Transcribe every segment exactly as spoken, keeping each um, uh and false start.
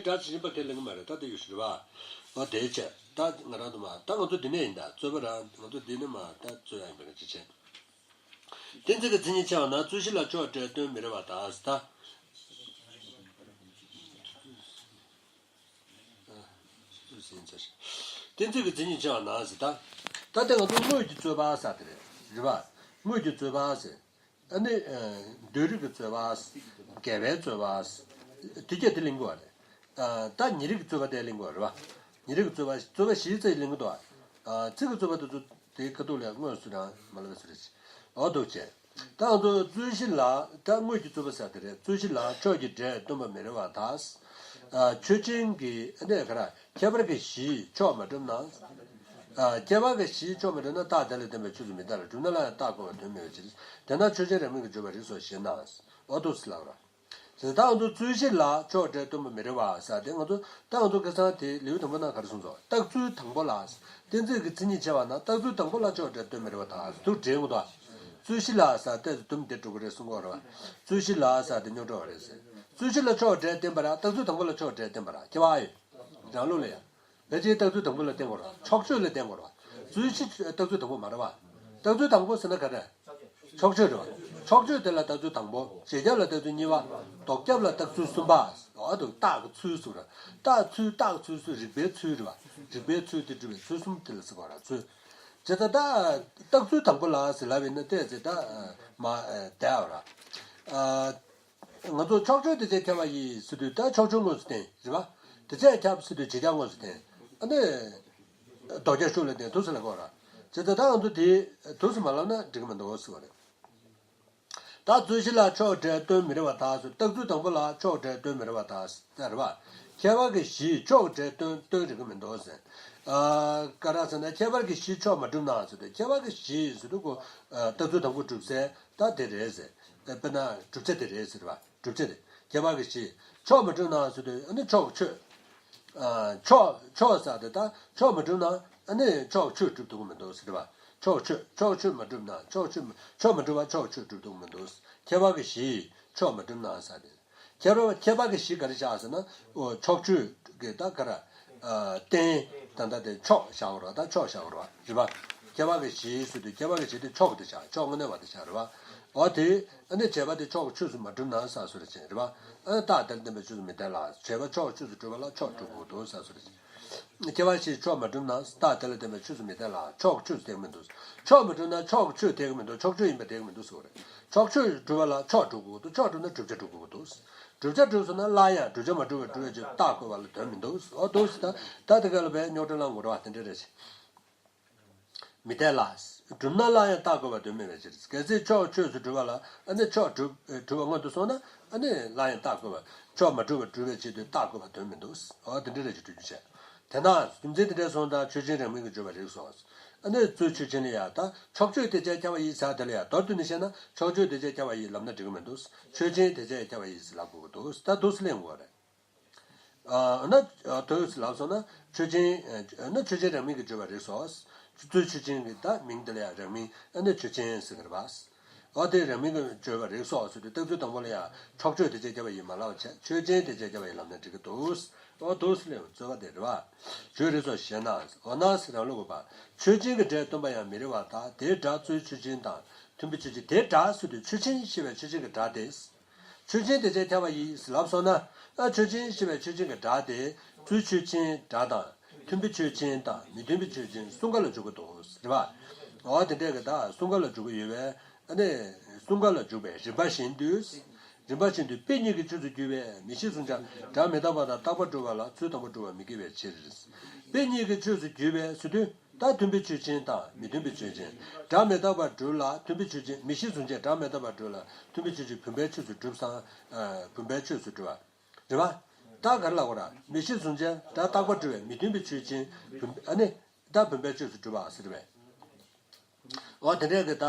སྒྲ་ཇི་བཞིན་པ་དེ་ལེན་གྱི་མ་རེད། ད་དེ་ཡོད་ཤི་རེད་བ། ཨོ་དེ་བྱས་ད་ང་རང་དུ་མ་ད་ང་ཚོ་འདི་ནས་ཡིན། ད་རྩོད་པ་རང་ང་ཚོ་འདི་ནས་མ་ད་རྩོད་ཡ་ཡིན་པ་རེད་ཅེས་བྱས། གཏན་ཚིགས་ཀྱི་མཚན་ཉིད་ཕྱེ་བ་ན་རྩོད་གཞི་ལ་ཕྱོགས་འབྲས་སྟོན་མི་རིགས་པ་དང་ཟེར་ད། གཏན་ཚིགས་ཀྱི་མཚན་ཉིད་ཕྱེ་བ་ན་ཟེར་ད། ད་ལྟ་ང་ཚོ་དངོས་ཀྱི་རྩོད་པ་ཟེར་དེ་རེད་རེད་བ། དངོས་ཀྱི་རྩོད་པ་ཟེར། ཨ་ནི། འདོད་རིགས་ཀྱི་རྩོད་པ། འགལ་བའི་རྩོད་པ། དེ་གྱད་དེ་ལེན་དགོས་པ་རེད། ད་ཉེ་རིགས་ཀྱི་རྩོད་པ་དེ་ལེན་དགོས་པ་རེད་བ། ཉེ་རིགས་ཀྱི་རྩོད་པ་རྩོད་པ་བཞིའི་རྩ་ལེན་གྱི་འདུག་བ། ཚིག་གི་རྩོད་པ་དེ་ཚོ་དེའི་ཁ་ཐུག་ལས་དངོས་སུ་རང་མ་ལབ་པའི་སུ་རེད། འོ་འདུག་བྱས། ད་ང་ཚོ་རྩོད་གཞི་ལ་ད་དངོས་ཀྱི་རྩོད་པ་ཟེར་དེ་རེད། རྩོད་གཞི་ལ་ཕྱོགས་ཀྱི་འབྲས་སྟོན་པ་མི་རིགས་པ་དང་། ཆོས་ཅན་གྱི་གནས་ག་ར་ཁྱད་པར་གྱི་གཞིའི་ཕྱོགས་མ་གྲུབ་ན། ཁྱད་པར་གྱི་གཞིའི་ཕྱོགས་མ་གྲུབ་ན་རྟགས་དེ་ལ་བརྟེན་པའི་ཆོས་སུ་མི་ལྟ་ལ། གྲུབ་ན་སླར་ཡང་རྟགས་བཀོད་པ་དོན་མེད་པའི་ཕྱིར། དེས་ན་ཆོས་ཅན་རང་མིང་གི་བརྗོད་པར་རིགས་སོ་ཞེ་ན། འོ་འདུག་སེ་ལབ་ར། ད་ང་ཚོ་རྩོད་གཞི་ལ་ཕྱོགས་འབྲས་སྟོན་པ་མི་རིགས་པ་ཟེར་དེ་ང་ཚོ་ད་ང་ཚོ་ཁ་སང་དེ་ལེའུ་དང་པོ་ནང་ག་རེ་གསུངས་སོང་། རྟགས་ཚུལ་དང་པོ་ལ། གཏན་ཚིགས་ཀྱི་མཚན་ཉིད་ཕྱེ་བ་ན་རྟགས་ཚུལ་དང་པོ་ལ་ཕྱོགས་འབྲས་སྟོན་མི་རིགས་པ་དང་དུ་འབྲེལ་ངོ་དོ། རྩོད་གཞི་ལ་ཟེར་དེ་དུམ་དེ་འགྲོ་གི་རེད་གསུང་གི་ཡོད་རེད་བ། རྩོད་གཞི་ལ་ཟེར་དེ་རྙོག་དྲ་བ་རེད་ཟེར། རྩོད་གཞི་ལ་ཕྱོགས་འབྲས་བསྟན་པ་ར་རྟགས་ཚུལ་དང་པོ་ལ་ཕྱོགས་འབྲས་བསྟན་པ་ར་ཁྱད་པར་ཡོད། རང་ལུགས་ལ་ཡང་། ཕལ་ཆེར་རྟགས་ཚུལ་དང་པོ་ལ་བརྟེན་དགོས་རེད། ཕྱོགས་ཆོས་ལ་བརྟེན་དགོས་རེད། རྩོད་གཞི་རྟགས་ཚུལ་དང་པོ་མ་རེད་བ། རྟགས་ཚུལ་དང་པོ་ཟེར་ན་ག་རེ། ཕྱོགས་ཆོས་རེད་བ། ཕྱོགས་ཆོས་དེ་ལ་རྟགས་ཚུལ་དང་པོ། རྗེས་ཁྱབ་ལ་རྟགས་ཚུལ་གཉིས་པ། ལྡོག་ཁྱབ་ལ་རྟགས་ཚུལ་གསུམ་པ། འོ་འདུག་རྟགས་ཀྱི་ཚུལ་གསུམ་རེད། རྟགས་ཚུལ་རྟགས་ཚུལ་གསུམ་རིགས་པའི་ཚུལ་རེད་བ། རིགས་པའི་ཚུལ་དེ་སྒྲུབ་པའི་ཚུལ་གསུམ་དེ་ལ་ཟེར་དགོས་རེད་ཚུལ། ཇི་ལྟར་ད་རྟགས་ཚུལ་དང་པོ་ལ་ཟེར་ལབ་ཡིན་ན་ཏོག་ཙམ་ད་མ་བསྡད་པ་རེད། ང་ཚོ་ཕྱོགས་ཆོས་དེ་ཚད་ཁྱབ་པ་ཡིན་ཟེར་དུས་ད་ཕྱོགས་ཆོས་དངོས་སུ་བསྟན་རེད་བ། དེ་ཚད་ཁྱབ་ཟེར་དུས་རྗེས་ཁྱབ་དངོས་སུ་བསྟན། ཨ་ནི། ལྡོག་ཁྱབ་ཤུགས་ལ་བརྟེན་འདུག་སེ་ལབ་དགོས་རེད། ཇི་ལྟར་ད་ང་ཚོ་དེ་འདུག་སེ་མ་ལབ་ན་འགྲིག་གི་མི་འདུག་ཟེར་བ་རེད། ད་རྩོད་གཞི་ལ་ཕྱོགས་འབྲས་སྟོན་མི་རིགས་པ་དག་ཟེར། རྟགས་ཚུལ་དང་པོ་ལ་ཕྱོགས་འབྲས་སྟོན་མི་རིགས་པ་དག་ཟེར་བ། ཁྱད་པར་གྱི་གཞི་ཕྱོགས་འབྲས་སྟོན་སྟོན་རིགས་མི་འདུག་ཟེར། ཨ། ག་རེ་ཟེར་ན་ཁྱད་པར་གྱི་གཞི་ཕྱོགས་མ་གྲུབ་ན་ཟེར་དུས་ཁྱད་པར་གྱི་གཞི་ཟེར་དུས་ཁོ། ཨ། རྟགས་ཚུལ་དང་པོ་གྲུབ་ཚེ་ད་དེ་རེད་ཟེར། ཨ། དཔེར་ན་གྲུབ་ཚེ་དེ་རེད་ཟེར་བ། གྲུབ་ཚེ་དེ་ཁྱད་པར་གྱི་གཞི་ཕྱོགས་མ་གྲུབ་ན་ཟེར་དུས་ཨ་ནི་ཕྱོགས་ཆོས། ཨ། ཕྱོགས་ཕྱོགས་ཟེར་དེ་ད་ཕྱོགས་མ་གྲུབ་ན་ཨ་ནི་ཕྱོགས་ཆོས་གྲུབ་ཐུབ་ཀྱི་མི་འདུག་ཟེར་བ། ཕྱོགས་ཆོས་ཕྱོགས་ཆོས་མ་གྲུབ་ན་ཕྱོགས་ཆོས་མ་ཕྱོགས་མ་གྲུབ་པ་ཕྱོགས་ཆོས་གྲུབ་ཐུབ་ཀྱི་མི་འདུག་ཁྱད་པར་གྱི་གཞི་ཕྱོགས་མ་གྲུབ་ན་ཟེར་དེ། ཁྱད་པར་ཁྱད་པར་གྱི་གཞི་ག་རེ་བཞག་ཟེར་ན། འོ་ཕྱོགས་ཆོས་ཀྱི་ད་ག་རེ། ཨ། རྟེན་ད་ལྟ་དེ་ཕྱོགས་བཞག་དགོས་རེད་བ། ད་ཕྱོགས་བཞག་དགོས་རེད་བ། རེད་བ། ཁྱད་པར་གྱི་གཞི་ཟེར་དུས་ཁྱད་པར་གྱི་གཞི་དེ་ཕྱོགས་དེ་བཞག་ཕྱོགས་དངོས་གནས་པ་དེ་བཞག་རེད་བ། འོ་དེ་ཨ་ནི་བྱས་པ་དེ་ཕྱོགས་ཆོས་སུ་མ་གྲུབ་ན་ཟེར་སྲོལ་ཅན་རེད་བ། ཨ། རྟགས་དེ་ལ་བརྟེན་པའི་ཆོས་སུ་མི་ལྡན་ལ། བྱས་པ་ཕྱོགས་ཆོས་སུ་གྲུབ་པ་ལ་ཕྱོགས་གྲུབ་དགོས་འདུག་ཟེར་སྲོལ་ཅན། ཁྱད་པར་གཞི་ཕྱོགས་མ་གྲུབ་ན་རྟགས་དེ་ལ་བརྟེན་པའི་ཆོས་སུ་མི་ལྡན་ལ། ཕྱོགས་ཆོས་སུ་འཐད་ཀྱི་མི་འདུག་ཕྱོགས་མ་གྲུབ་ན་ཕྱོགས་ཆོས་འཐད་ཀྱི་མི་འདུག་ཕྱོགས་ཆོས་ཡིན་པ་འཐད་ཀྱི་མི་འདུག་ཟེར་བ་རེད། ཕྱོགས་ཆོས་གྲུབ་པ་ལ་ཕྱོགས་གྲུབ་དགོས་འདུག་ཕྱོགས་གྲུབ་ན་བསྒྲུབ་བྱ་གྲུབ་དགོས་འདུག་བསྒྲུབ་བྱ་གྲུབ་སོང་ན་སླར་ཡང་བསྒྲུབ་བྱ་མ་གྲུབ་པར་སྒྲུབ་པའི་ཆོས་རྟགས་བཀོད་པ་ལ་དོན་མི་འདུག་འོ་འདུག་ཟེར། ད་ད་དེ་ག་ལ་བས་རྙོག་དྲ་ལ་ངོ་ར་བ་དེ་འདྲ་རེད། མི་འཐད་ལ། གྲུབ་ན་སླར་ཡང་རྟགས་བཀོད་པ་དོན་མེད་པའི་ཕྱིར། གལ་སྲིད་ཕྱོགས་ཆོས་སུ་གྲུབ་པ་ལ་ཨ་ནི་ཕྱོགས་གྲུབ་གྲུབ་པ་མངོན་དུ་སོང་ན་ཨ་ནི་སླར་ཡང་རྟགས་བཀོད་པ། ཕྱོགས་མ་གྲུབ་པར་སྒྲུབ་པའི་ཆེད་དུ་རྟགས་བཀོད་པ་དོན་མི་འདུག་འོ་དེ་འདྲ་རེ་ཞིག་གྲུབ་རྒྱུ་བྱས། དེས་ན་རྒྱུ་མཚན་དེ་འདྲ་སོང་ཙང་ཆོས་ཅན་རང་མིང་གི་བརྗོད་པ་རིགས་སོ། ཨ་ནི་རྩོད་ཆོས་ཅན་ལ་ཡང་ད་ཕྱོགས་ཆོས་དེ་བྱས་ཁྱབ་པ་ཡིན་ཟེར་དེ་ལ་ཡང་མདོར་བསྡུས་ནས་བཤད་ན་ཕྱོགས་ཆོས་དེ་བྱས་ཁྱབ་པ་ཡིན་ལབ་ན་འགྲིག་གི་མི་འདུག་ཆོས་ཅན་དེ་བྱས་ཁྱབ་པ་ཡིན་ཟེར་ལབ་དགོས་ཀྱི་འདུག་ད་འདུག་སེ་ལེན་དགོས་རེད། ཨ་ན། ཨ། དོས་ལབ་སོང་ན་ཆོས་ཅན། ཨ་ན་ཆོས་ཅན་རང་མིང་གི་བརྗོད་པ་རིགས་སོ། རྩོད་ཆོས་ཅན་གྱི་ད་མིང་དེ་ལ་ཡང་རང་མིང་ཨ་ནི་ཆོས་ཅན་ཟེར་གི་རེད་པ། འོ་དེ་རང་མིང་གི་བརྗོད་པ་རིགས་སོ་ཟེར་དུས་རྟགས་ཚུལ་དང་པོ་ལ་ཡང་ཕྱོགས་ཆོས་དེ་བྱས་ཁྱབ་པ་ཡིན་མ་ལབ་བྱས་ཆོས་ཅན་དེ་བྱས་ཁྱབ་པ་ཡིན་ལབ་ན་འགྲིག་གི་འདུག་འོ་འདུག་སེ་ལེན་རྩོད་པ་དེ་རེད་པ། བརྗོད་རིགས་སོ་ཞེ་ན། འོ་ན་ཟེར་རང་ལུགས་པ། ཆོས་ཅན་གྱི་སྒྲས་སྟོན་པ་ཡང་མི་རིགས་པ་དག་དེའི་སྒྲ་རྩོད་ཆོས་ཅན་དང་མཐུན་པའི་ཆོས་ཅན། དེའི་སྒྲ་ཟེར་དུས་ཆོས་ཅན་ཞེས་པའི་ཆོས་ཅན་གྱི་སྒྲ་དེ། ཆོས་ཅན་དེ་བྱས་ཁྱབ་པ་ཡིན་ལབ་སོང་ན། ཨ་ཆོས་ཅན་ཞེས་པའི་ཆོས་ཅན་གྱི་སྒྲ་དེ་རྩོད་ཆོས་ཅན་སྒྲ་དང་མཐུན་པའི་ཆོས་ཅན་དང་མི་མཐུན་པའི་ཆོས་ཅན་གསུམ་ཀ་ལ་འཇུག་གི་འདུག་རེད་པ། འོ་དེ་འདྲས་ཀྱི་ད་གསུམ་ཀ་ལ་འཇུག་གི་ཡོད་པས་ཨ་ནི་གསུམ་ཀ་ལ་འཇུག་པའི་རིམ་པ་བཞིན་དུ། རིམ་པ་བཞིན་དུ་དཔེ་གཉིས་ཀྱི་ཆོས་སུ་གྱུར་པའི་མིག་ཤེས་གཟུང་བྱ་སྒྲ་མི་རྟག་པ་དང་རྟག་པར་གྲུབ་པ་ལ་ཚུལ་དང་པོ་གྲུབ་པ་མི་འགལ་བའི་ཕྱིར། དཔེ་གཉིས་ཀྱི་ཆོས་སུ་གྱུར་པའི་ཟེར་དུས། ད་མཐུན་པའི་ཆོས་ཅན་དང་མི་མཐུན་པའི་ཆོས་ཅན། སྒྲ་མི་རྟག་པར་གྲུབ་ལ་མཐུན་པའི་ཆོས་ཅན། མིག་ཤེས་གཟུང་བྱས་སྒྲ་མི་རྟག་པར་གྲུབ་ལ་མཐུན་པའི་ཆོས་ཅན། བུམ་པའི་ཆོས་སུ་གྲུབ་སམ། ཨ་བུམ་པའི་ཆོས་སུ་གྲུབ་པ། རེད་པ། ད་ག་རེ་ལབ་དགོས་ར། མིག་ཤེས་གཟུང་བྱས་སྒྲ་རྟག་པར་གྲུབ་པའི་མི་མཐུན་པའི་ཆོས་ཅན། བུམ་ཨ་ནི། ད་བུམ་པའི་ཆོས་སུ་གྲུབ་པ་ཟེར་བས། འོ་དེ་འདྲས་ཀྱི་ད།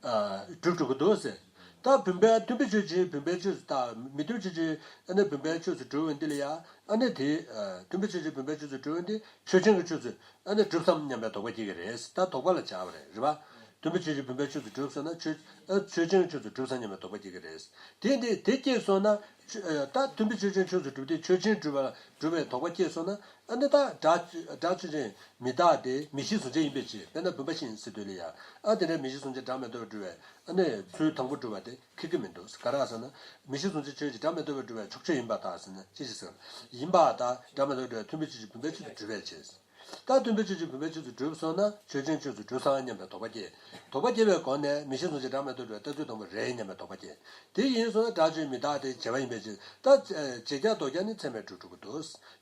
ཨ་གྲུབ་འགྲོ་གི་འདུག་ཟེར། ད་བུམ་པའི་མཐུན་པའི་ཆོས་ཅན་བུམ་པའི་ཆོས་སུ། ད་མི་མཐུན་ཆོས་ཅན་ཨ་ནི་བུམ་པའི་ཆོས་སུ་གྲུབ་པ་འདི་ལ་ཡ། ཨ་ནི་དེ། ཨ་མཐུན་པའི་ཆོས་ཅན་བུམ་པའི་ཆོས་སུ་གྲུབ་པ་འདི་ཆོས་ཅན་གྱི་ཆོས་སུ་ཨ་ནི་གྲུབ་སམ་སྙམ་པའི་དོགས་པ་སྐྱེ་གི་རེད། ད་དོགས་པ་ལ་བྱ་བ་རེད། རེད་པ། མཐུན་དཔེ་ཆོས་ཅན་བུམ་པའི་ཆོས་སུ་གྲུབ་སོང་ན་ཆོས་ཨ་ཆོས་ཅན་ཆོས་སུ་གྲུབ་སོང་སྙམ་པའི་དོགས་པ་སྐྱེ་གི་རེད། དེ་འདི་དེ་སྐྱེས་སོང་ན་ཆོས་ཨ་ད་མཐུན་དཔེ་ཆོས་ཅན་ཆོས་སུ་གྲུབ་སྟེ་ཆོས་ཅན་གྲུབ་པ་ལ་གྲུབ་པའི་དོགས་པ་སྐྱེས་སོང་ན་ཨ་ནི་ད་སྒྲ་སྒྲ་ཆོས་ཅན་མི་རྟག་སྟེ་མིག་ཤེས་གཟུང་བྱ་ཡིན་པའི་ཕྱིར། དཔེར་ན་བུམ་པ་བཞིན་ཟེར་དུས་ལ་ཡ། ཨ་དེ་འདྲའི་མིག་ཤེས་གཟུང་བྱ་སྒྲ་མི་རྟག་པར་གྲུབ་པའི་ཨ་ནི་ཚུལ་དང་པོ་གྲུབ་པ་དེ་འཁྱེར་གྱི་མི་འདུག་ག་རེ་ཟེར་ན། མིག་ཤེས་གཟུང་བྱ་ཆོས་ཅན་སྒྲ་མི་རྟག་པར་གྲུབ་པའི་ཕྱོགས་ཆོས་ཡིན་པར་ཐལ་ཟེར་ན་ཅི་ཞིག་ཟེར། ཡིན་པར་ཐལ། སྒྲ་མི་རྟག་པར་གྲུབ་པའི་མཐུན་དཔེ་ཆོས་ཅན་བུམ་པའི་ཆོས་སུ་གྲུབ་པའི་ཕྱིར། ད་མཐུན་དཔེ་ཆོས་ཅན་བུམ་པའི་ཆོས་སུ་གྲུབ་སོང་ན་ཆོས་ཅན་ཆོས་སུ་གྲུབ་སོང་སྙམ་པའི་དོགས་པ་སྐྱེ། དོགས་པ་སྐྱེ་བའི་སྒོ་ནས་མིག་ཤེས་གཟུང་བྱ་སྒྲ་མི་རྟག་པར་གྲུབ་པའི་རྟགས་ཚུལ་དང་པོ་རེད་སྙམ་པའི་དོགས་པ་སྐྱེ། དེ་ཡིན་སོང་ན་སྒྲ་ཆོས་མི་རྟག་སྟེ་བྱས་པ་ཡིན་པའི་ཕྱིར། ད་བྱེད་རྒྱག་ལྡོག་རྒྱག་ནི་ཚད་མས་གྲུབ་གྲུབ་ཀྱི་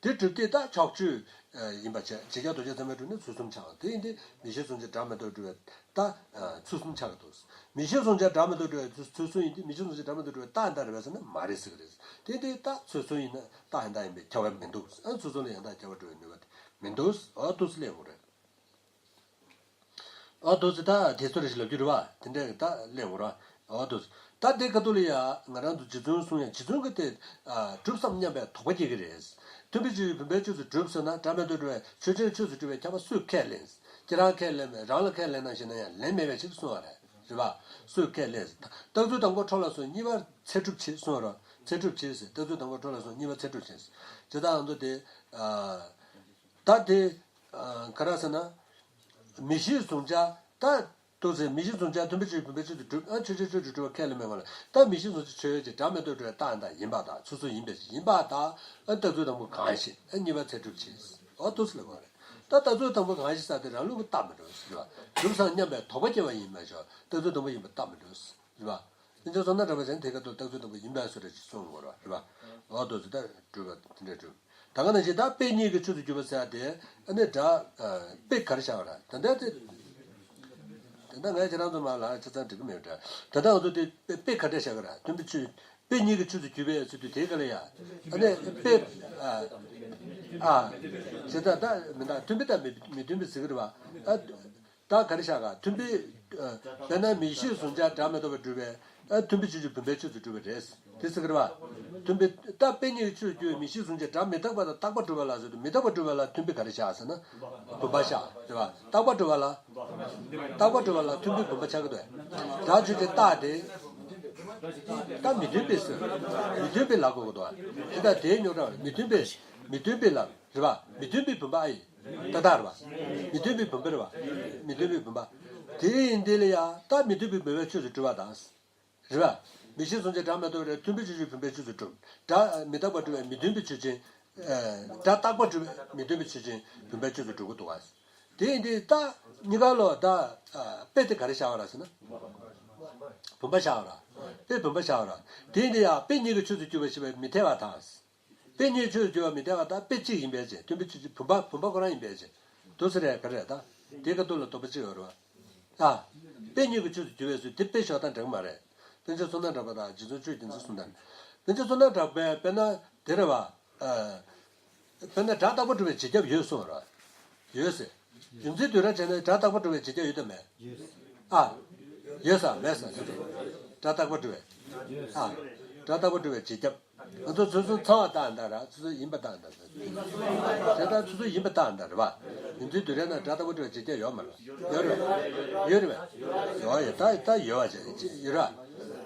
འདུག་དེ་གྲུབ་སྟེ་ད་ཕྱོགས་ཆོས་ཡིན་པ་བྱས། བྱེད་རྒྱག་ལྡོག་རྒྱག་ཚད་མས་གྲུབ་ནི་ཚུལ་གསུམ་ཆགས། དེ་ཡིན་ཏེ་མིག་ཤེས་གཟུང་བྱ་སྒྲ་མི་རྟག་པར་གྲུབ་པའི་རྟགས་ཚུལ་གསུམ་ཆགས་ཀྱི་འདུག་མིག་ཤེས་གཟུང་བྱ་སྒྲ་མི་རྟག་པར་གྲུབ་པའི་ཚུལ་གསུམ་ཡིན་ཏེ་མིག་ཤེས་གཟུང་བྱ་སྒྲ་མི་རྟག་པར་གྲུབ་པའི་རྟགས་ཡིན་པ་རེད་པས་ཟེར་ན་མ་རེད་ཟེར་གྱི་རེད། དེ་ཡིན་ཏེ་རྟགས་ཚུལ་གསུམ་ཡིན་ན་རྟགས་ཡང་དག་ཡིན་པས་ཁྱབ་པ་མི་འདུག་ཨ་ཚུལ་གསུམ་ལ་ཡང་དག་ཁྱབ་པར་གྲུབ་པའི་ནུས་པ་དེ་མི་འདུག་འོ་འདུག་སེ་ལབ་དགོས་རེད། ཨོ་དོ་ཙི་ད་དེ་ཚོ་རེ་ཞིག་ལབ་རྒྱུ་རེད་བ། དེ་འདྲས་ད་ལེན་འོ་ར། ཨོ་དོ་ཙི་ད་དེ་ཁ་ཐུག་ལ་ཡ་ང་རང་ཚོ་རྗེ་བཙུན་གསུང་ཡ་རྗེ་བཙུན་གྱི་དེ་གྲུབ་བསམ་སྙམ་པའི་དོགས་པ་སྐྱེ་གི་རེད། མཐུན་དཔེ་ཆོས་ཅན་བུམ་པའི་ཆོས་སུ་གྲུབ་སོང་ན་སྒྲ་མི་རྟག་པར་གྲུབ་པའི་ཆོས་ཅན་ཆོས་སུ་གྲུབ་པའི་ཁྱབ་པ་སུས་ཁས་ལེན། ཁྱེད་རང་ཁས་ལེན་མེད། རང་ལ་ཁས་ལེན་ན་ཞེ་ན་ཡང་ལེན་མེད་པའི་ཕྱིར་གསུང་བ་རེད། རེད་བ། སུས་ཁས་ལེན། རྟགས་ཚུལ་དང་པོ་འཕྲོ་ལ་སོང་གཉིས་པར་ཚད་གྲུབ་བྱེད་གསུང་བ་རེད། ཚད་གྲུབ་བྱེད་ཟེར། རྟགས་ཚུལ་དང་པོ་འཕྲོ་ལ་སོང་གཉིས་པར་ཚད་གྲུབ་བྱེད་ཟེར། ཇི་ལྟར་ང་ཚོ་དེ། ད་དེ། ག་རེ་ཟེར་ན། མིག་ཤེས་གཟུང་བྱ་ད། འདུག་ཟེར། མིག་ཤེས་གཟུང་བྱ་མཐུན་དཔེ་ཆོས་བུམ་པའི་ཆོས་སུ་གྲུབ། ཨ་ཆོས་ཅན་ཆོས་སུ་གྲུབ་པ་ཁས་ལེན་མེད་པ་ལ། ད་མིག་ཤེས་གཟུང་བྱ་ཆོས་ཅན་སྒྲ་མི་རྟག་པར་གྲུབ་པའི་རྟགས་ཡང་དག་ཡིན་པར་ཐལ། ཚུལ་གསུམ་ཡིན་པའི་ཕྱིར། ཡིན་པར་ཐལ། ཨ་རྟགས་ཚུལ་དང་པོ་གང་ཞིག་ཨ་གཉིས་པ་ཚད་གྲུབ་བྱེད། ཨོ་འདུག་སེ་ལབ་པ་རེད། ད་རྟགས་ཚུལ་དང་པོ་གང་ཞིག་ཟེར་དེ་རང་ལུགས་ཀྱི་རྟགས་མི་འགྲོ་ཟེར་བ། གྲུབ་སོང་སྙམ་པའི་དོགས་པ་སྐྱེ་བ་ཡིན་མ་གཏོགས་རྟགས་ཚུལ་དང་པོ་ཡིན་པའི་རྟགས་མི་འགྲོ་ཟེར་བ། དཔེ་ཆ་བསམ་ན་འདྲ་པ་ཅན་དེ་ཁ་ཐུག་རྟགས་ཚུལ་དང་པོ་ཡིན་པའི་བཟོ་འདྲ་ཅིག་གསུང་དགོས་རེད་བ། རེད་བ། འོ་འདུག་སེ་ད་གྲུབ་པ་དེ་འདྲ་གྲུབ། ད་ག་ནང་བཞིན་ད་དཔེ་གཉིས་ཀྱི་ཆོས་སུ་གྱུར་པ་ཟེར་ཡ་དེ་ཨ་ནི་སྒྲ། དཔེ་ག་རེ་བཞག་པ་རེད། ད་ལྟ་དེ། ད་ལྟ་ང་ཁྱེད་རང་ཚོ་མ་ལ་ཆ་ཚང་འགྲིག་གི་མེད་འདྲ། ད་ལྟ་ང་ཚོ་དེ་དཔེ་དཔེ་ག་འདྲ་བཞག་གི་རེད། མཐུན་དཔེ་ཆོས། དཔེ་གཉིས་ཀྱི་ཆོས་སུ་གྱུར་པའི་ཚུལ་དུ་དེའི་སྐབས་ལ་ཡ། ཨ་ནི་དཔེ། ཨ། ཨ། ཇི་ལྟར་ད་མི་འདག་མཐུན་དཔེ་དང་མི་མི་མཐུན་དཔེ་ཟེར་གི་རེད་བ། ཨ། ད་ག་རེ་བཞག་ག་མཐུན་དཔེ། ཨ། དཔེར་ན་མིག་ཤེས་གཟུང་བྱ་སྒྲ་མི་རྟག་པར་གྲུབ་པའི། ཨ། མཐུན་དཔེ་ཆོས་ཅན་བུམ་པའི་ཆོས་སུ་གྲུབ་པ་རེད། དེ་ཟེར་གི་རེད་བ། མཐུན་དཔེ་ད་དཔེ་གཉིས་ཀྱི་ཆོས་སུ་གྱུར་པའི་མིག་ཤེས་གཟུང་བྱ་སྒྲ་མི་རྟག་པ་དང་རྟག་པར་གྲུབ་པ་ལ་ཟེར་དུས་མི་རྟག་པར་གྲུབ་པ་ལ་མཐུན་དཔེ་ག་རེ་བཞག་ཟེར་ན། བུམ་པ་བཞག་རེད་བ། རྟག་པར་གྲུབ་པ་ལ། རྟག་པར་གྲུབ་པ་ལ་མཐུན་དཔེ་བུམ་པ་ཆགས་ཀྱི་འདུག་སྒྲ་ཆོས་ཅན་རྟག་སྟེ། ད་མི་མཐུན་དཔེ་ཟེར། མི་མཐུན་དཔེ་ལབ་དགོས་ཀྱི་འདུག་དེ་ལྟར་དེའི་རྙོག་དྲ་མི་མཐུན་དཔེ། མི་མཐུན་དཔེ་ལབ་རེད་བ། མི་མཐུན་དཔེ་བུམ་པ་ཨ་ཡིན། ཏག་ཏག་རེད་བ། མི་མཐུན་དཔེ་བུམ་པ་རེད་བ། མི་མཐུན་དཔེ་བུམ་པ། དེ་ཡིན་དེ་ལ་ཡ་ད་མི་མཐུན་དཔེ་བུམ་པའི་ཆོས་སུ་གྲུབ་པ་དང་། རེད་བ། མིག་ཤེས་གཟུང་བྱ་སྒྲ་མི་རྟག་པར་གྲུབ་པའི་མཐུན་དཔེ་ཆོས་ཅན་བུམ་པའི་ཆོས་སུ་གྲུབ། སྒྲ་མི་རྟག་པར་གྲུབ་པའི་མི་མཐུན་དཔེ་ཆོས་ཅན། སྒྲ་རྟག་པར་གྲུབ་པའི་མི་མཐུན་དཔེ་ཆོས་ཅན་བུམ་པའི་ཆོས་སུ་གྲུབ་ཀྱི་འདུག་བ། དེ་ཡིན་དུས་ད་གཉིས་ཀ་ལོ་ད་དཔེ་དེ་ག་རེ་བཞག་པ་རེད་ཟེར་ན། བུམ་པ་བཞག་པ་རེད། དཔེ་བུམ་པ་བཞག་པ་རེད། དེ་ཡིན་དུས་ཡང་དཔེ་གཉིས་ཀྱི་ཆོས་སུ་གྱུར་པ་ཞེས་པ་མི་འཐད་པར་ཐལ། དཔེ་གཉིས་ཆོས་སུ་གྱུར་པ་མི་འཐད་པར་ཐལ། དཔེ་གཅིག་ཡིན་པའི་ཕྱིར། མཐུན་དཔེ་ཆོས་ཅན་བུམ་པ་བུམ་པ་ཁོ་རང་ཡིན་པའི་ཕྱིར། འདུག་སེ་རེད་ག་རེ་རེད་ད། དེའི་ཁ་ཐུག་ལ་དོགས་པ་གཅིག་ཡོད་རེད་བ། ཨ། དཔེ་གཉིས་ཀྱི་ཆོས་སུ་གྱུར་པའི་ཚུལ་དེ་དཔེ་ཤོག་དང་འདྲ་གི་མ་རེད། དཔེ་ཆ་བསོད་ནམས་གྲགས་པ་དང་རྗེ་བཙུན་ཆོས་རྒྱལ་མཚན་གསུམ་དང་། དཔེ་ཆ་བསོད་ནམས་གྲགས་པས་དཔེར་ན་དེ་རེད་བ། ཨ། དཔེར་ན་སྒྲ་རྟག་པར་གྲུབ་པའི་རྗེས་ཁྱབ་ཡོད་གསུངས་ར། ཡོད་ཟེར། ཡུམ་འཛིན་བདུད་ར་བྱས་ན་སྒྲ་རྟག་པར་གྲུབ་པའི་རྗེས་ཁྱབ་ཡོད་དམ་མེད། ཡོད། ཨ། ཡོད་ས་མེད་ས་ཟེར། སྒྲ་རྟག་པར་གྲུབ་པའི། ཡོད། ཨ། སྒྲ་རྟག་པར་གྲུབ་པའི་རྗེས་ཁྱབ། ང་ཚོ་ཚུར་གསུམ་ཚང་བ་བཏགས་འདྲ་ར་ཚུར་གསུམ་ཡིན་པ་བཏགས་འདྲ་ཟེར། དེ་ལྟར་ཚུར་གསུམ་ཡིན་པ་བཏགས་འདྲ་རེད་བ། ཡུམ་འཛིན་བདུད་རའི་ནང་སྒྲ་རྟག་པར་གྲུབ་པའི་རྗེས་ཁྱབ་ཡོད་མ་རེད། ཡོད་རེད། ཡོད་རེད་བས། ཡོད་ཡོད་ད་ད་ཡོད་བ་ཅེ་ཡོད་ར།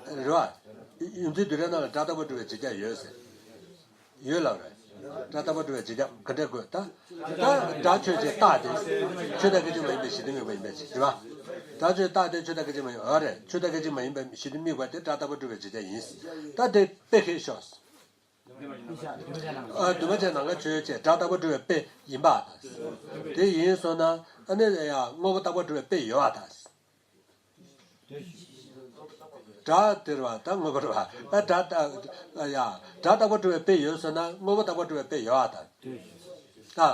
རེད་བ། ཡུམ་འཛིན་བདུད་རའི་ནང་ལ་སྒྲ་རྟག་པར་གྲུབ་པའི་རྗེས་ཁྱབ་ཡོད་ཟེར། ཡོད་ལབ་རེད། སྒྲ་རྟག་པར་གྲུབ་པའི་རྗེས་ཁྱབ་ག་འདྲ་དགོས་ད། ད་སྒྲ་ཆོས་ཅན་རྟག་སྟེ། ཆོས་ཐམས་ཅད་སྐད་ཅིག་མ་ཡིན་པའི་གཞི་དོན་དམིགས་པ་ཡིན་པའི་ཕྱིར་རེད་བ། སྒྲ་ཆོས་རྟག་སྟེ་ཆོས་ཐམས་ཅད་སྐད་ཅིག་མ་ཡིན་པ་རེད། ཆོས་ཐམས་ཅད་སྐད་ཅིག་མ་ཡིན་པའི་གཞི་དོན་དམིགས་པ་དེ་སྒྲ་རྟག་པར་གྲུབ་པའི་རྗེས་ཁྱབ་ཡིན། ད་དེ་དཔེ་ཁེལ་ཤོག་ཨ་འདུས་མ་བྱས་ནམ་མཁའ་ཆོས་ཅན་སྒྲ་རྟག་པར་གྲུབ་པའི་དཔེ་ཡིན་པ་དང་། དེ་ཡིན་སོང་ན་ཨ་ནི་ཡང་དངོས་པོ་རྟག་པར་གྲུབ་པའི་དཔེ་ཡོད་པ་དང་། སྒྲ་དེ་རེད་བ། ད་དངོས་པོ་རེད་བ། ཨ་སྒྲ་རྟག་ཡ། སྒྲ་རྟག་པར་གྲུབ་པའི་དཔེ་ཡོད་ཟེར་ན་དངོས་པོ་རྟག་པར་གྲུབ་པའི་དཔེ་ཡོད་པ་དང་། ད།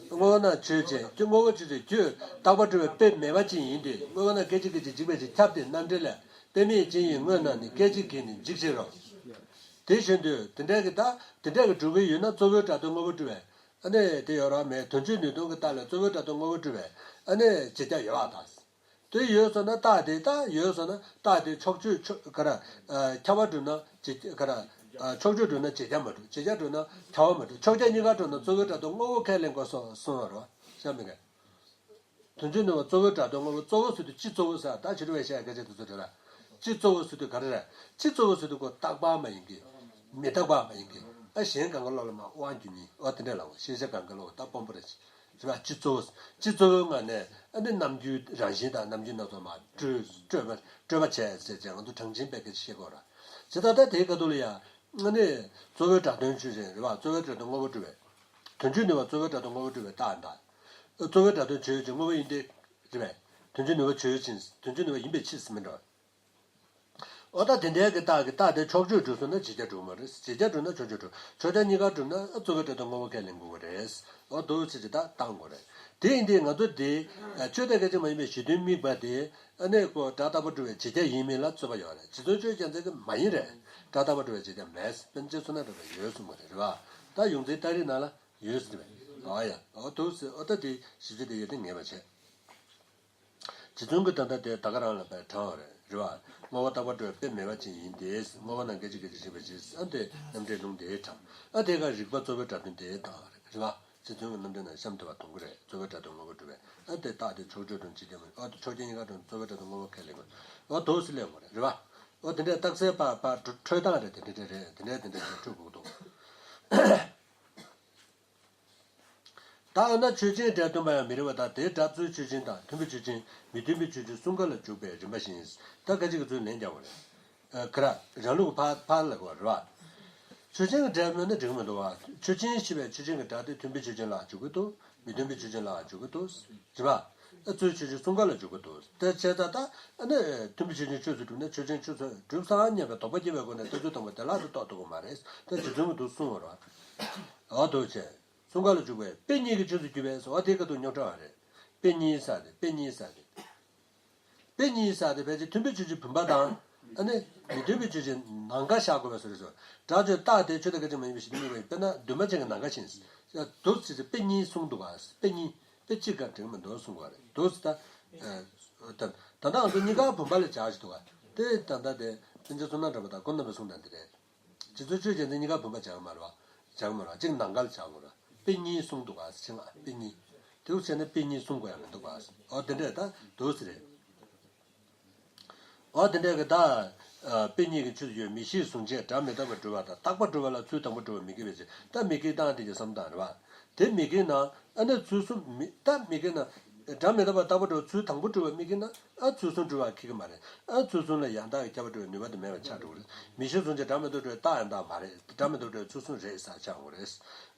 དངོས་པོ་ན་ཆོས་ཅན། དངོས་པོ་ཆོས་ཅན་ཁྱོད་རྟག་པར་གྲུབ་པའི་དཔེ་མེད་པ་ཅིག་ཡིན་ཏེ། དངོས་པོ་ན་སྐད་ཅིག་སྐད་ཅིག་འཇིག་པའི་ཕྱིར་ཁྱབ་སྟེ་རྣམ་འགྲེལ་ལས། དཔེ་མེད་ཅན་ཡིན་དངོས་རྣམས་ནི། སྐད་ཅིག་གིས་ནི་འཇིག་བྱེད་རོ། དེ་བཞིན་དུ་དེ་འདྲ་གི་ད་དེ་འདྲ་གི་གྲུབ་ཀྱི་ཡོད་ན་གཙོ་བོའི་སྒྲ་དོན་དངོས་པོ་གྲུབ་པས། ཨ་ནི་དེ་ཡོད་ར་མེད་དོན་སྤྱིའི་ནུས་སྟོང་གི་རྟགས་ལས་གཙོ་བོའི་སྒྲ་དོན་དངོས་པོ་གྲུབ་པས་ཨ་ནི་རྗེས་ཁྱབ་ཡོད་པ་དང་། དེ་ཡོད་སོང་ན་རྟགས་དེ་ད་ཡོད་སོང་ན་རྟགས་དེ་ཕྱོགས་ཆོས་ཕྱོགས་ག་ར། ཨ་ཁྱབ་པ་གྲུབ་ན་རྗེས་ག་ར། ཨ་ཕྱོགས་ཆོས་གྲུབ་ན་རྗེས་ཁྱབ་མ་གྲུབ། རྗེས་ཁྱབ་གྲུབ་ན་ཁྱབ་པ་མ་གྲུབ། ཕྱོགས་ཁྱབ་གཉིས་ཀ་གྲུབ་ན་གཙོ་བོའི་སྒྲ་དོན་དངོས་པོ་ཁས་ལེན་དགོས་སོ་གསུངས་པ་རེད་བ། ཤེས་མི་དགོས། དོན་གཅོད་ནུས་པ་གཙོ་བོའི་སྒྲ་དོན་དངོས་པོ་གཙོ་བོ་ཟེར་དུས་སྤྱི་གཙོ་བོ་ཟེར་ད་ཕྱི་དྲོ་བའི་བཤད་སྐད་ཆ་དེ་ཚོ་རེད་ལ། སྤྱི་གཙོ་བོ་ཟེར་དུས་ག་རེ་རེད། སྤྱི་གཙོ་བོ་ཟེར་དུས་ཁོ་རྟག་པ་མ་ཡིན་གི་མི་རྟག་པ་མ་ཡིན་གི་ཨ་གཞན་གང་ག་ལོག་ལ་མ་དབང་རྒྱུ་ཉིད་ཨོ་དེ་འདྲས་ལ་ཤེས་བྱ་གང་ག་ལོག་ད་སྤོམ་པོ་རེད། རེད་པ། སྤྱི་གཙོ་བོ། སྤྱི་གཙོ་བོའི་ངང་ནས་ཨ་ནི་རྣམ་འགྱུར་རང་བཞིན་དང་རྣམ་འགྱུར་སྣ་ཚོགས་མ་སྤྲོས་སྤྲོས་པ་སྤྲོས་པ་བྱས་ཟེར་ཅེས་ང་ཚོ་གྲངས་ཅན་པའི་སྐད་ཆ་བཤད་དགོས་ར། ཇི་ལྟར་ད་དེའི་ཁ་ཐུག་ལ་ཡང་ཨ་ནི་གཙོ་བོའི་སྒྲ་དོན་ཆོས་ཅན་རེད་པ། གཙོ་བོའི་སྒྲ་དོན་དངོས་པོ་སྒྲུབ་པའི། དོན་གཅོད་ནུས་པ་གཙོ་བོའི་སྒྲ་དོན་དངོས་པོ་སྒྲུབ་པའི་རྟགས་དང་། གཙོ་བོའི་སྒྲ་དོན་ཆོས་ཅན་དངོས་པོ་ཡིན་ཏེ། རེད་པས། དོན་གཅོད་ནུས་པ་ཆོས་ཅན་དོན་གཅོད་ནུས་པ་ཡིན་པའི་ཕྱིར་ཟེར་མི་འགྲོ། ཨོ་ད་དེ་འདྲའི་གི་རྟགས་ཀྱི་རྟགས་དེ་ཕྱོགས་ཆོས་གྲུབ་སོང་ན་བྱེད་རྐྱང་གྲུབ་མ་རེད། བྱེད་རྐྱང་གྲུབ་ན་ཕྱོགས་ཆོས་གྲུབ། ཕྱོགས་རྐྱང་གཉིས་ཀ་གྲུབ་ན་ཨ་གཙོ་བོའི་སྒྲ་དོན་དངོས་པོ་ཁས་ལེན་དགོས་ཀྱི་རེད། ཨོ་འདུག་ཟེར་གྱི་ད་བཏང་དགོས་རེད། དེ་ཡིན་དུས་ང་ཚོ་དེ་ཆོས་དང་སྐད་ཅིག་མ་ཡིན་པའི་གཞི་མཐུན་དམིགས་པ་དེ་ཨ་ནི་ཀོ་སྒྲ་རྟག་པར་གྲུབ་པའི་བྱེད་རྐྱང་ཡིན་མིན་ལ་རྩོད་པ་ཡོད་རེད། རྗེ་བཙུན་ཆོས་རྒྱལ་མཚན་གྱིས་མ་ཡིན་རེད། སྒྲ་རྟག་པར་གྲུབ་པའི་བྱེད་རྐྱང་མེད། པཎ་ཆེན་བསོད་ནམས་གྲགས་པས་ཡོད་གསུངས་པ་རེད། རེད་པ། ད་ཡོངས་འཛིན་ཏཱ་རེ་ནང་ལ་ཡོད་ཟེར་བས། ཨོ་ཡ་ཨོ་འདུག་ཟེར། ཨོ་ད་དེ་ཞིབ་ཆ་དེ་ཡོད་དེ་ངེས་པ་བྱས། རྗེ་བཙུན་གྱིས་ད་ལྟ་དེ་ད་ག་རང་ལ་བས་དྲངས་པ་རེད། རེད་པ། བསྔོ་བ་རྟག་པར་གྲུབ་པའི་དཔེ་མེད་པ་ཅན་ཡིན་ཏེ། བསྔོ་བ་རྣམས་སྐད་ཅིག་སྐད་ཅིག་བཞིན་པའི་ཕྱིར། ཨ་དེ་རྣམ་འགྲེལ་ལུང་དེའི་དྲངས། ཨ་དེ་ག་རིགས་པ་གཙོ་བོའི་སྒྲ་དོན་དེ་དང་རེད། རེད་པ། རྗེ་བཙུན་གྱི་རྣམ་འགྲེལ་ནང་གཤམ་དུ་བ་དུང་གི་རེད། གཙོ་བོའི་སྒྲ་དོན་དངོས་པོ་གྲུབ་པས། ཨ་དེ་རྟགས་དེ་ཕྱོགས་ཆོས་གྲུབ་བྱེད་ཀྱང་མིན། ཨ་དེ་ཕྱོགས་རྐྱང་གཉིས་ཀ་གྲུབ་གཙོ་བོའི་སྒྲ་དོན་དངོས་པོ་ཁས་ལེན་དགོས། ཨ་འདུག་ཟེར་ལེན་དགོས་རེད། རེད་པ། ཨོ་དེ་འདྲའི་རྟགས་གསལ་པ་པ་འཕྲོས་སྟངས་རེད། དེ་འདྲ་འདྲ་རེད། དེ་འདྲ་དེ་འདྲ་འཕྲོས་དགོས་འདུག་ད་འོ་ན་ཆོས་ཅན་སྒྲས་སྟོན་པ་ཡང་མི་རིགས་པ་དང་། དེའི་སྒྲ་གཙོའི་ཆོས་ཅན་དང་། མཐུན་པའི་ཆོས་ཅན། མི་མཐུན་པའི་ཆོས་ཅན་གསུམ་ཀ་ལ་འཇུག་པའི་རིམ་པ་བཞིན། ད་སྐད་ཅིག་གི་ཚུལ་ལན་རྒྱག་པ་རེད། ཨ་ག་ར་རང་ལུགས་ཕར་ཕར་ལ་གོ་རེད་པ། ཆོས་ཅན་གྱི་སྒྲས་སྨོས་ན་འགྲིག་མི་འདུག་པ། ཆོས་ཅན་ཞེས་པའི་ཆོས་ཅན་གྱི་སྒྲ་དེ་མཐུན་པའི་ཆོས་ཅན་ལ་འཇུག་གི་འདུག་མི་མཐུན་པའི་ཆོས་ཅན་ལ་འཇུག་གི་འདུག་རེད་པ། ཨ་གཙོའི་ཆོས་ཅན་གསུམ་ཀ་ལ་འཇུག་གི་འདུག་དེ་བྱས་ཙང་ད་ཨ་ནི་མཐུན་པའི་ཆོས་ཅན་ཆོས་སུ་གྲུབ་ན་ཆོས་ཅན་ཆོས་སུ་གྲུབ་ཙང་སྙམ་པའི་དོགས་པ་སྐྱེ་བའི་སྒོ་ནས་རྟགས་ཚུལ་དང་པོ་དེ་ལ་དེ་རྟོགས་ཐུབ་ཀྱི་མ་རེད། ད་རྗེ་བཙུན་གྱིས་འདུག་གསུངས་པ་རེད་པ། འོ་འདུག་བྱས། གསུམ་ཀ་ལ་འཇུག་པའི་དཔེ་གཉིས་ཀྱི་ཆོས་སུ་གྱུར་པས་སོ། དེའི་ཁ་ཐུག་རྙོག་དྲ་བ་རེད། དཔེ་གཉིས་ཟེར་དེ་དཔེ་གཉིས་ཟེར་དེ། དཔེ་གཉིས་ཟེར་དེ་ཕལ་ཆེར་མཐུན་པའི་ཆོས་ཅན་བུམ་པ་དང་། ཨ་ནི་མི་མཐུན་པའི་ཆོས་ཅན་ནམ་མཁའ་བཞག་དགོས་པའི་བཟོ་རེད་སོ། སྒྲ་ཆོས་རྟགས་དེ་ཆོས་དང་སྐད་ཅིག་མ་ཡིན་པའི་གཞི་མཐུན་དམིགས་པ་ཡིན། དཔེར་ན་འདུས་མ་བྱས་ཀྱི་ནམ་མཁའ་བཞིན། འདུག་ཟེར་དེ་དཔེ་གཉིས་གསུངས་འདུག་ག་དཔེ་གཉིས། དཔེ་གཅིག་ག་འགྲིག་མི་འདུག་གསུངས་པ་རེད། འདུག་ཟེར་ད། ད་ད་ལྟ་ང་ཚོ་གཉིས་ཀ་བུམ་པ་ལ་བཞག་བཞིན་འདུག་ག་དེ་ད་ལྟ་དེ་དཔེ་ཆ་ཚོ་ན་འདྲ་པ་དང་ཁོ་རྣམ་པས་གསུངས་དང་དེ་རེད། རྗེ་བཙུན་ཆོས་རྒྱལ་མཚན་གཉིས་ཀ་བུམ་པ་སྦྱར་གི་མ་རེད་པ། སྦྱར་གི་མ་རེད་པ། གཅིག་ནམ་མཁའ་ལ་སྦྱར་དགོས་རེད། དཔེ་གཉིས་གསུངས་འདུག་ག་ཕྱིན་ང་དཔེ་གཉིས། དེ་འུ་བྱས་ན་དཔེ་གཉིས་གསུང་དགོས་ཡ་མི་འདུག་ག་འོ་དེ་འདྲས་ད་འདུག་ཟེར་རེད། འོ་དེ་འདྲས་གི་ད། དཔེ་གཉིས་ཀྱི་ཆོས་སུ་ཡོད། མིག་ཤེས་གཟུང་བྱས་སྒྲ་མི་རྟག་པར་སྒྲུབ་པ་དང་། རྟག་པར་སྒྲུབ་པ་ལ་ཚུལ་དང་པོ་སྒྲུབ་པ་མི་དགེ་བའི་ཕྱིར། ད་མི་དགེ་སྟངས་དེ་གི་བསམ་སྟངས་རེད་པ། དེ་མི་དགེ་ན་ཨ་ནི་ཚུལ་གསུམ་མི་ད་མི་དགེ་ན། སྒྲ་མི་རྟག་པར་རྟག་པར་སྒྲུབ་ཚུལ་དང་པོ་སྒྲུབ་པ་མི་དགེ་ན། ཨ་ཚུལ་གསུམ་སྒྲུབ་པ་ཁེགས་ཀྱི་མ་རེད། ཨ་ཚུལ་གསུམ་ལ་ཡང་དག་གི་ཁྱབ་པ་སྒྲུབ་པའི་ནུས་པ་དེ་མེད་པར་ཆགས་འགྲོ་གི་རེད། མིག་ཤེས་གཟུང་བྱས་སྒྲ་མི་རྟག་སྒྲུབ་པའི་རྟགས་ཡང་དག་མ་རེད། སྒྲ་མི་རྟག་སྒྲུབ་པའི་ཚུལ་གསུམ་རེད་ཟེར་ཆགས་འགྲོ་གི་རེད།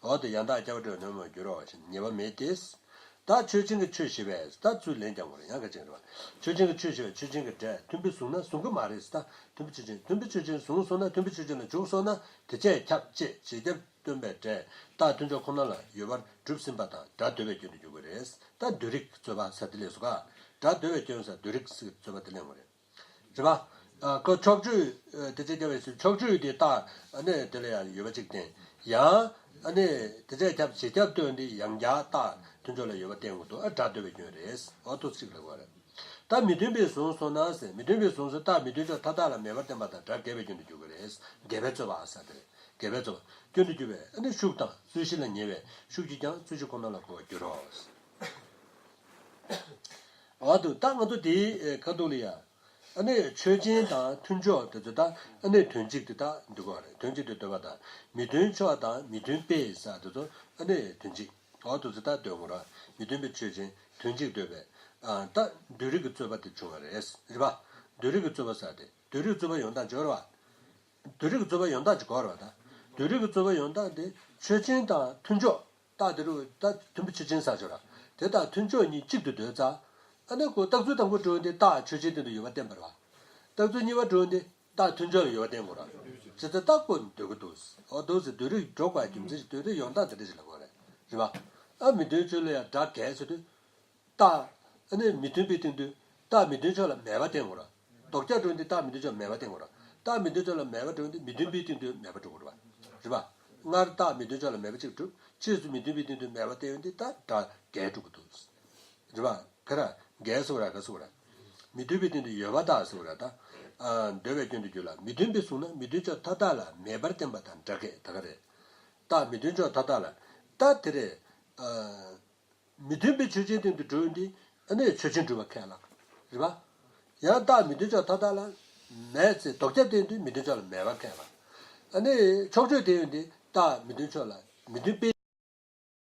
འོ་དེ་ཡང་དག་ཁྱབ་པ་སྒྲུབ་པའི་ནུས་པ་མ་འགྱུར་བ་བཞིན་ཉེས་པ་མེད་དེ། ད་ཆོས་ཅན་གྱི་ཆོས་ཞེས་པས་ད་ཚུར་ལན་རྒྱག་དགོས་རེད། ཡང་ག་ཅིག་རེད་པ། ཆོས་ཅན་གྱི་ཆོས་ཞེས་པས་ཆོས་ཅན་གྱི་སྒྲས་མཐུན་པའི་གཟུང་ན་གཟུང་གི་མ་རེད་ཟེར། ད་མཐུན་པའི་ཆོས་ཅན་མཐུན་པའི་ཆོས་ཅན་གཟུང་སོང་ན་མཐུན་པའི་ཆོས་ཅན་ལ་འཇུག་སོང་ན་དེ་བྱས་ཁྱབ་ཅེས་བྱེད་ཁྱབ་སྟོན་པའི་སྒྲས་རྟགས་མཐུན་ཕྱོགས་ཁོ་ན་ལ་ཡོད་པར་གྲུབ་ཟིན་པ་དང་སྒྲ་འདོད་པའི་སྐྱོན་དུ་འགྱུར་གྱི་རེད། ད་འདོད་རིགས་རྩོད་པ་ཟེར་དེ་ལས་སུ་ག་སྒྲ་འདོད་པའི་སྐྱོན་ཟེར་འདོད་རིགས་ཟེར་རྩོད་པ་དེ་ལེན་དགོས་རེད། རེད་པ། ཨ་ཁོ་ཕྱོགས་ཆོས་དེ་ཚེ་སྐྱབས་པའི་ཕྱོགས་ཆོས་དེ་རྟགས་ཨ་ནི་དེ་ལ་ཡང་ཡོད་པ་གཅིག་བསྟན། ཡང་ཨ་ནི་དེ་ཚེ་ཁྱབ་བྱེད་ཁྱབ་སྟོན་དེ་ཡང་བསྐྱར་རྟགས་མཐུན་ཕྱོགས་ལ་ཡོད་པ་བསྟན་དགོས་འདུག་ཨ་སྒྲ་འདོད་པའི་སྐྱོན་རེད། འོ་ཐུགས་གཅིག་ལ་གོ་རེད། ད་མི་མཐུན་པའི་གཟུང་སོང་ན་ཟེར། མི་མཐུན་པའི་གཟུང་སོང་རྟགས་མི་མཐུན་ཕྱོགས་མཐའ་དག་ལ་མེད་པར་བསྟན་པ་དང་སྒྲ་འགལ་བའི་སྐྱོན་དུ་འགྱུར་གྱི་རེད། འགལ་བའི་རྩོད་པ་ཟེར་དེ་རེད། འགལ་བའི་རྩོད་པ་སྐྱོན་དུ་འགྱུར་བས་ཨ་ནི་ཤུགས་དང་རྩོད་གཞི་ལ་ཉེ་བས་ཤུགས་ཀྱིས་ཀྱང་རྩོད་གཞི་ཁོ་ན་ལ་གོ་བར་འགྱུར་རོ། འོ་དུ་ད་ང་ཚོ་དེའི་ཁ་ཐུག་ལ་ཡ། ཨ་ནི་ཆོས་ཅན་དང་མཐུན་ཕྱོགས་དེ་ཚོ་ད་ཨ་ནི་དོན་གཅིག་ཏུ་ད་འདུག་ག་རེད། དོན་གཅིག་ཏུ་འདོད་པ་དང་མི་མཐུན་ཕྱོགས་དང་མི་མཐུན་དཔེ་ཟེར་དེ་ཚོ་ཨ་ནི་དོན་གཅིག་འོ་དེ་ཚོ་ད་འདོད་དགོས་ར། མི་མཐུན་པའི་ཆོས་ཅན་དོན་གཅིག་འདོད་པས། ཨ་ད་འདོད་རིགས་ཀྱི་རྩོད་པ་དེ་བྱུང་བ་རེད། རེད་པ། འདོད་རིགས་ཀྱི་རྩོད་པ་ཟེར་དེ་འདོད་རིགས་རྩོད་པ་ཡོང་སྟངས་སྦྱོར་བ། འདོད་རིགས་ཀྱི་རྩོད་པ་ཡོང་སྟངས་ཅིག་གོ་ར་བ་ད། འདོད་རིགས་ཀྱི་རྩོད་པ་ཡོང་སྟངས་དེ་ཆོས་ཅན་དང་མཐུན་ཕྱོགས། རྟགས་དེ་རུ་ད་མཐུན་པའི་ཆོས་ཅན་ཟེར་ཆོག་ར། དེ་དང་མཐུན་ཕྱོགས་གཉིས་གཅིག་ཏུ་འདོད་ཙང་། ཨ་ནི་ཁོ་རྟགས་ཚུལ་དང་པོ་འགྲོ་འདི་རྟགས་ཆོས་ཅན་སྟེང་དུ་ཡོད་པ་བསྟན་པ་རེད་པ། རྟགས་ཚུལ་གཉིས་པ་འགྲོ་འདི་རྟགས་མཐུན་ཕྱོགས་ལ་ཡོད་པ་བསྟན་དགོས་ར། ཇི་ལྟར་རྟགས་པོ་འདོད་ཀྱི་འདུག་འོ་འདུག་ཟེར་འདོད་རིགས་འགྲོ་དགོས་རྒྱུ་མཚན་ཞིག་འདོད་རིགས་ཡོང་སྟངས་དེ་འདྲ་ཞིག་ལ་གོ་རེད། རེད་པ། ཨ་མི་མཐུན་ཕྱོགས་ལ་ཡང་སྒྲ་འགལ་ཟེར་དུས། རྟགས་ཨ་ནི་མི་མཐུན་པའི་སྟེང་དུ་རྟགས་མི་མཐུན་ཕྱོགས་ལ་མེད་པ་བསྟན་དགོས་ར། ལྡོག་རྒྱག་འགྲོ་འདི་རྟགས་མི་མཐུན་ཕྱོགས་མེད་པ་བསྟན་དགོས་ར། རྟགས་མི་མཐུན་ཕྱོགས་ལ་མེད་པ་འགྲོ་འདི་མི་མཐུན་པའི་སྟེང་དུ་མེད་པ་འགྲོ་དགོས་ར། རེད་པ། སྔར་རྟགས་མི་མཐུན་ཕྱོགས་ལ་མེད་པ་གཅིག་གྲུབ། ཕྱིས་སུ་མི་མཐུན་པའི་སྟེང་དུ་མེད་པ་བསྟན་ཡོང་འདི་ད་སྒྲ་འགལ་འགྲོ་གི་འདུག་རེད་པ། ག་ར་འགལ་ཟེར་བ་ར་ག་ཟེར་བ་ར། མི་མཐུན་པའི་སྟེང་དུ་ཡོད་པ་དག་ཟེར་བ་ར་ད། ཨ་འདོད་པའི་སྐྱོན་དུ་འགྱུར་ལ། མི་མཐུན་པའི་གཟུང་ན་མི་མཐུན་ཕྱོགས་མཐའ་དག་ལ་མེད་པར་བསྟན་པ་དང་འདྲ་སྐད་ད་ག་རེད། རྟགས་མི་མཐུན་ཕྱོགས་མཐའ་དག་ལ། ད་དེ་རེད། ཨ། མི་མཐུན་པའི་ཆོས་ཅན་སྟེང་དུ་འགྲོ་ཡོང་དུས། ཨ་ནི་ཆོས་ཅན་གྲུབ་པ་ཁས་བླངས། རེད་པ། ཡང་རྟགས་མི་མཐུན་ཕྱོགས་མཐའ་དག་ལ་མེད་ཚེ་ལྡོག་ཁྱབ་བསྟན་དུས་མི་མཐུན་ཕྱོགས་ལ་མེད་པ་ཁས་བླངས། ཨ་ནི་ཕྱོགས་ཆོས་བསྟན་ཡོད་འདི་རྟགས་མི་མཐུན་ཕྱོགས་ལ་མི་མཐུན་དཔེ།